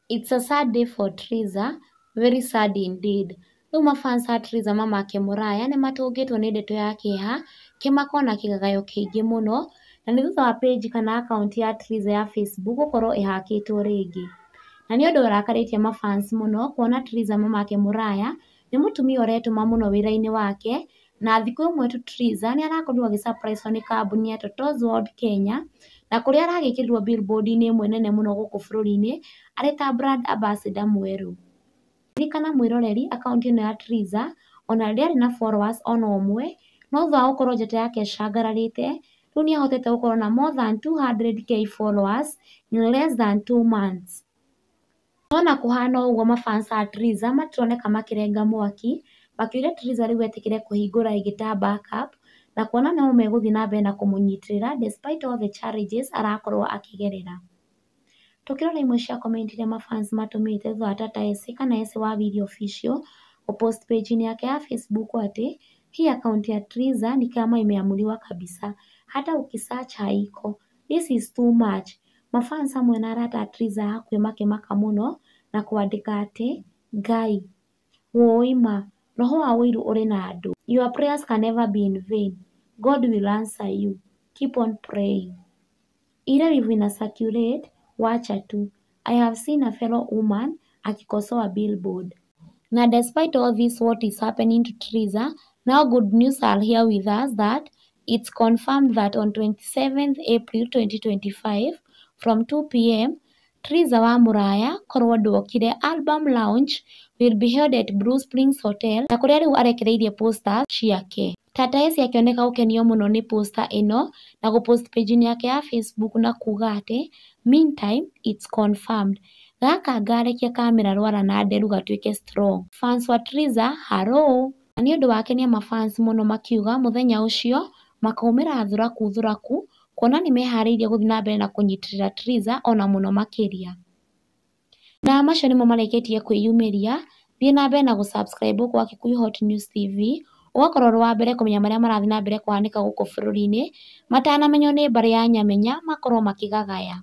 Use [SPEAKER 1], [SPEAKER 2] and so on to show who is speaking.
[SPEAKER 1] It's a sad day for Triza, very sad indeed. Rĩu mafans a Triza Mamake Mũraya nĩ matũngĩtwo nĩ ndeto ya kĩeha, kĩmako na kĩgagayo kĩingĩ mũno, na nĩ thutha wa page kana account ya Triza ya Facebook gũkorwo ĩhakĩtwo rĩngĩ. Na nĩ ũndũ ũrakarĩtie mafans mũno kuona Triza Mamake Mũraya nĩ mũtumia ũretũma mũno wĩra-inĩ wake, na thikũ ĩmwe tu Triza nĩ arakorirwo agĩ surprise nĩ kambuni ya Totos World Kenya, na kũrĩa aragĩkĩrirwo billboard-inĩ ĩmwe nene mũno gũkũ bũrũri-inĩ arĩ ta brand ambassador mwerũ. Ririkana mwĩroreri akaunti ĩno ya Triza ona ndĩarĩ na followers ona ũmwe, no thutha wa gũkorwo njata yake ĩcangararĩte, rĩu nĩ ahotete gũkorwo na more than 200K followers in less than 2 months. No ona kũhana ũguo, mafans a Triza matironeka makĩrenga mwaki, makĩũria Triza rĩu etĩkĩre kũhingũra ĩngĩ ta backup, na kuona no megũthiĩ na mbere na kũmũnyitĩrĩra despite all the challenges arakorwo akĩgerera. Tũkĩrora imwe cia comment iria mafans matũmĩte thutha wa Tata Essie kana Essie wa Willy Official gũpost page-inĩ yake ya Facebook atĩ hii account ya Triza ni kama imeamuliwa kabisa, hata ukisearch haiko, this is too much. Mafans hamwe na arata a Triza hakuhĩ makĩmaka mũno na kwandĩka atĩ Ngai wũi ma roho wa ũiru ũrĩ na andũ, your prayers can never be in vain, God will answer you, keep on praying. Ile wivu ina circulate, wacha tu. I have seen a fellow woman akikosoa billboard. Na despite all this what is happening to Triza, now good news are here with us that it's confirmed that on 27th April 2025 from 2 p.m. Triza wa Mũraya korwo ndwokire album launch will be held at Blue Springs Hotel, na kũrĩa rĩu arekereirie posters ciake. Tata Essie akĩoneka gũkenio mũno nĩ poster ĩno na gũpost page-inĩ yake ya Facebook na kuga atĩ meantime it's confirmed, gaka ngarekia kamera rwara na nderu gatuĩke strong. Fans wa Triza haro! Na nĩ ũndũ wakenia mafans mũno makiuga mũthenya ũcio makaumĩra thuraku thuraku kuona nĩ meharĩirie gũthiĩ na mbere na kũnyitĩrĩra Triza ona mũno makĩria. Na macio nĩmo marĩkĩtie kwĩyumĩria. Thiĩ na mbere na gũ-subscribe gwa Kikuyu Hot News TV, ũgakorwo ũrĩ wa mbere kũmenya marĩa marathiĩ na mbere kũhanĩka gũkũ bũrũri-inĩ matanamenywo nĩ mbarĩ ya Nyamenya makorwo makĩgagaya.